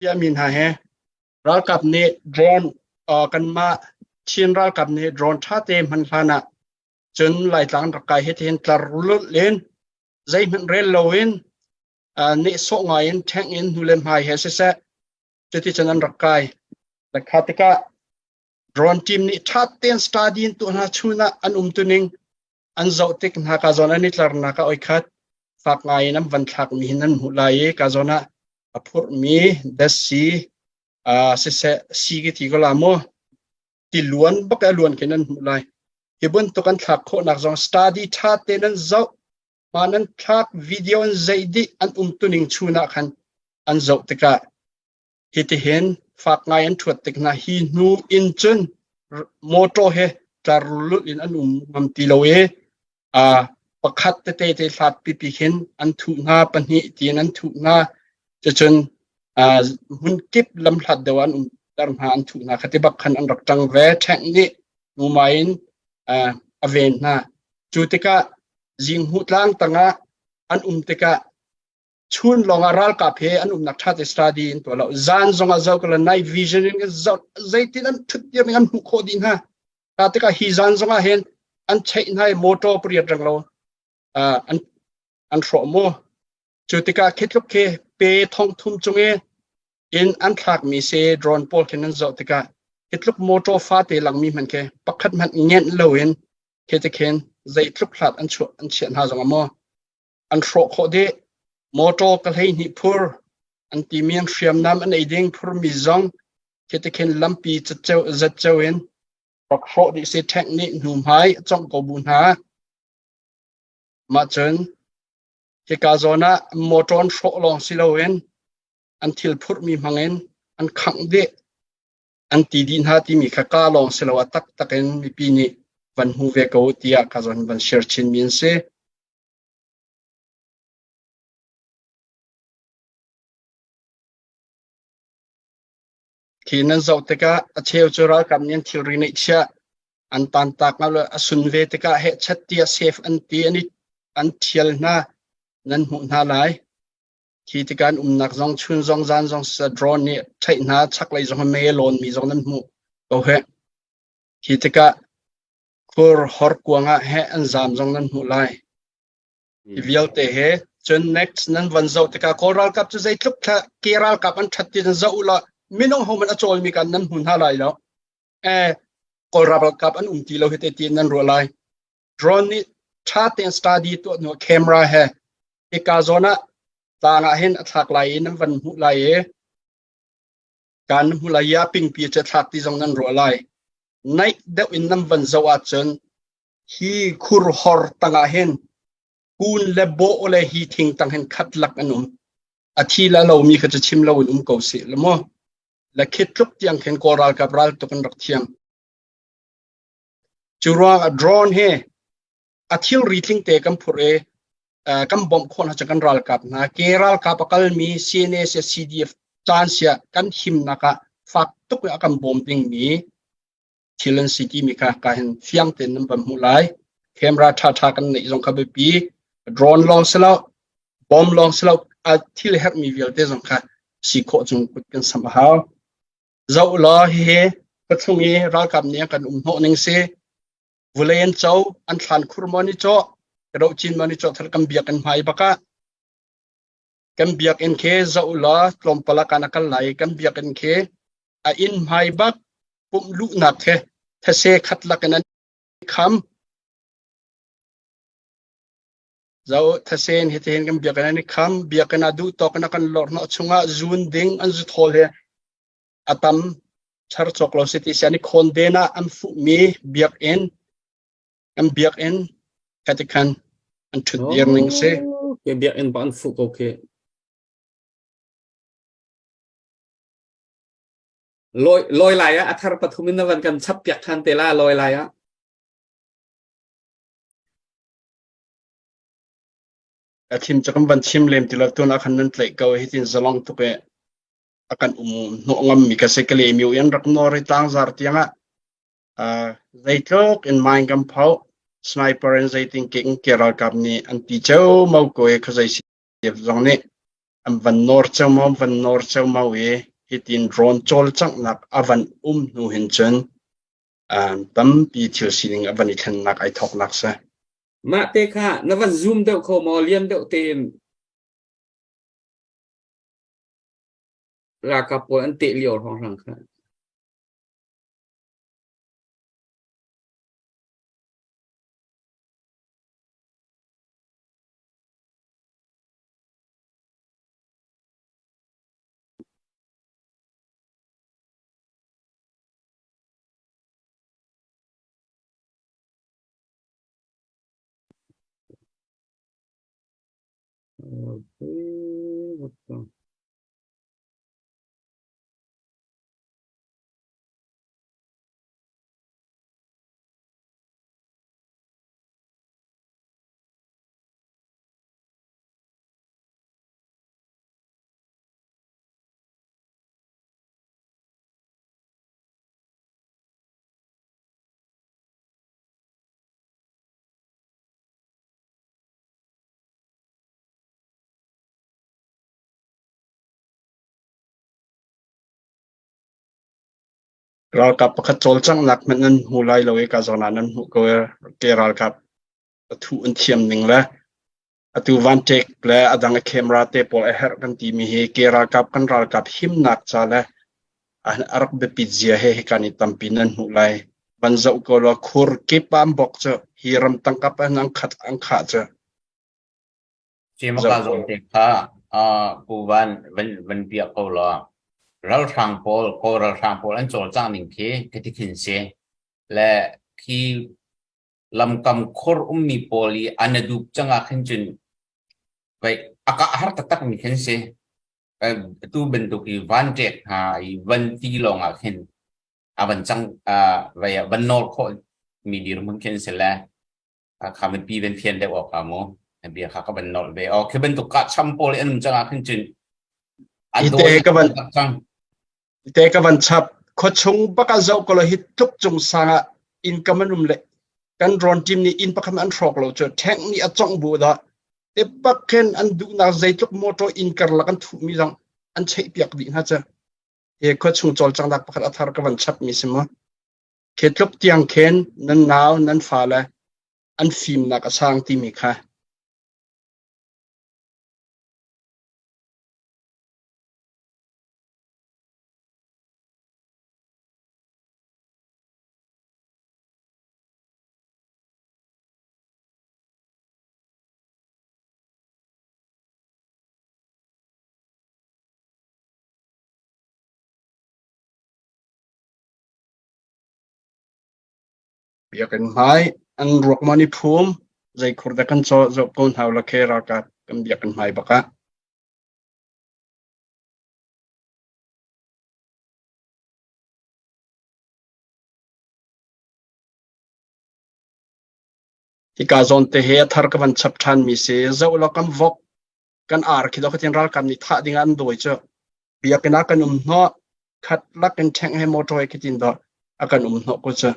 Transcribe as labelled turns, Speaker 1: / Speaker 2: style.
Speaker 1: Piahmi hna he ralkap nih drone kanmah Chin ralkap nih drone ṭha te hman hlan ah cun Laitlang rak kai hi tihin tlar lulh in zeihmanh rel loin nehsawh ngai in ṭhengh in hnu le hmai he siseh cuticun an rak kai. Kha tikah drone team nih ṭha tein study in tuah hna chun ah an umtuning an zoh tik hna ka zawn an i tlarnak ah oi khat fak ngai in an van thlakmi hin an hmuh lai i ka zawn ah a phurhmi datsi siseh si ki ti ko la mu ti luan bak a luan khin an hmuh lai hi bantuk an thlak khawhnak zong study ṭha tein an zoh ma nan thlak video an zeih dih an umtuning chun ah khan an zoh tikah Hitihin fak ngai an ṭhuat tik hna hi hnu in cun motor he tlar lulh in an um ngam ti lo i pakhat tete te hlat pipi khin an thuh hna pahnih tiin an thuh hna cucun hmun kip lamhlat deuh an umter hna an thuh hna khati bak khan an rak ṭang ve ṭhengh nih numai in a ven hna cu tikah Zinghmuh tlang tangah an um tikah chun lawngah ralkap he an umnak ṭha te study in tuah lo zan zongah zoh ko night vision in zoh zeitin an ṭhut dir ning an hmuh khawh dih hna ta tikah hi zan zongah hin an cheih hna i motor pariat reng lo an an hrawh mu cu tikah khi tluk khi pe thong thum cung i in an thlakmi se drone pawl khin an zoh tikah hi tluk motor fate langmi hmanh khi pakhat hmanh ngenh loin khi te khin zeitluk hlat an chuah an chiah hna zong maw an hrawh khawh dih. Motor ka 12 phur an timi an hriamnam an ei ding phurmi zong khi khin lampi zatceu zatceu in rak hrawh dih si ṭhengh nih hnuhmai a congh ko bu hna. Mah cun hika zawn ah motor an hrawh lawng si loin an thil phurhmi hmangin an khangh dih. An ti dih hna timi kha ka lawng si lo a taktak in mipi nih van hmu ve ko tiah ka zawn van share chinmi an si. Khi nan zoh tikah a cheu cu ralkap nih an thilri neihchiah an tantak nga le a sun ve tikah hehchet tiah safe an ti an i an thial hna nan hmuh hna lai. Khi tikah an umnak zong chun zong zan zong drone nih theih hna chaklei zong mei a lawnmi zong nan hmuh ko heh. Khi tikah khur horkuang ah heh an zaam zong nan hmuh lai. Hi vialte he cun next nan van zoh tikah Kawl ralkap cu zeitluk thla ke ralkap an ṭhat ti nan zoh u law minung hohmanh a cawlmi kan nan hmu hna lai lo. Eh, Kawl ralkap an um ti lo hi te tiin nan ruah lai. Drone nih ṭha tein study tuah hnu camera he hika zawn ah tlang ah hin a thlak lai i nan van hmuh lai i kan hmu lai ya pingpi cu thlak ti zong nan ruah lai. Naih deuh in nan van zoh ahcun hi khur hor tangah hin kun le bawh le hi thing tang hin khat lak an um a thi la lomi kha cu chim lo in um ko seh le mu le khit tluk tiang khin kawl ralkap ral tuk an rak thiam cu ruang ah drone he a thilri tling te kan phur i kan bawmh khawh hna cu kan ralkap hna ke ralkap a kalmi CNA sia CDF caan sia kan himnak ah fak tuk in a kan bawm dingmi thil an si timi kha ka hin fiang tein nan van hmuh lai. Camera ṭhaṭha kan neih zong kha biapi. Drone lawng si lo, bomb lawng si lo, a thil herhmi vialte zong kha si khawh cung kut kan samh a hau. Zoh law hihi khuachung i ralkap nih an kan um hnawh ning si. Vulei an co, an thlan khur maw ni cawh, ka doh cin maw ni cawh thal kan biak kan hmai bak ah. Kan biakinn khi zoh law tlawmpal ah kan a kal lai. Kan biakinn khi a inn hmai bak pumh luhnak he these khat lak in an kham. Zo thesen hi tihin kan biakinn an i kham. Biakinn ah duh tawk in a kan lor hnawh chungah zun ding an zu thawl he a tam char cawk lo si ti si an i khawn den ah an fuhmi biakinn kan biakinn kha ti khan an ṭhut dir ning si.
Speaker 2: Okay, biakinn ba an fuh ko khi. Lawi lawi lai ah a thar pathum in na van kan chap piak than te la lawi lai ah.
Speaker 1: A thim cu kan van chim lem ti lo tun ah khan nan tlaih ko hi tin zalong tuk e a kan um hnawh ngam mi ka se ka le miu in rak nor i tlangzar tiang ah zeitluk in mine kan phoh sniper in zeitin ke ke ralkap nih an ti ceu mo ko e khazei si zong nih an van nor ceu mo van nor ceu mo i. Hitin drone cawlcanghnak a van um hnu hin cun tampi thil sining a van i thlennak ai thawknak si.
Speaker 2: Mah te kha na van zoom deuh kho maw lian deuh tein ralkap pawl an teh lio hrawnghrang kha. Okay, what the?
Speaker 1: Ralkap pakhat cawlcanghnak hmanh nan hmu lai lo i ka zawn ah nan hmuh ko i ke ralkap a thuh an thiam ning le atu vanṭek le a dang a camera te pawl a herh kan timi hi ke ralkap kan ralkap himnak ca le a rak biapit zia he hi kan i tampi nan hmuh lai. Van zoh ko law khur kip ah an bok cu hi ramtang kap an khat an khah cu.
Speaker 3: Cemaka zawn te kha Pu Van van piak ko law ralhrang pawl Kawl ralhrang pawl an cawlcangh ning khi ka ti khin si le khi lamkam khor ummi pawl i an a dup cang ah khin cun vai a kah har taktak mi khin si. Tu bantuk i van ṭek hna i van ti lawng ah khin a van cang vai van nawl khawh mi dirhmun khin si le kha mipi van fian deuh awk ah mu bia kha ka van nolh ve. O khi bantuk kah cham pawl i an um cang ah khin cun an
Speaker 1: Ite ka van cang. Ite ka van chap khuachung bak ah zoh ko lo hi tluk cung sang ah inn kam an um le kan drone team nih inn pakhat an hrawk lo cu tank nih a congh bu dah te bak khin an duhnak zeitluk motor inn karlak an thuhmi zong an cheih piak dih hna cu hi khuachung cawlcanghnak pakhat a thar ka van chap mi si mu khi tluk tiang khin nan nau nan fale an fimnak a sang timi kha Biakinn hmai an ruak maw an i phum zei khur dah kan cawh zoh ko hna ulaw khi ralkap kan biakinn hmai bak ah. Hika zawn te hi a thar ka van chap ṭhan mi si. Zoh law kan vok kan ar khi dawh khatin ralkap nih thah ding ah an dawi cu. Biakinn ah kan um hnawh khat lak in ṭheng he motor he khitin dawh a kan um hnawh ko cu.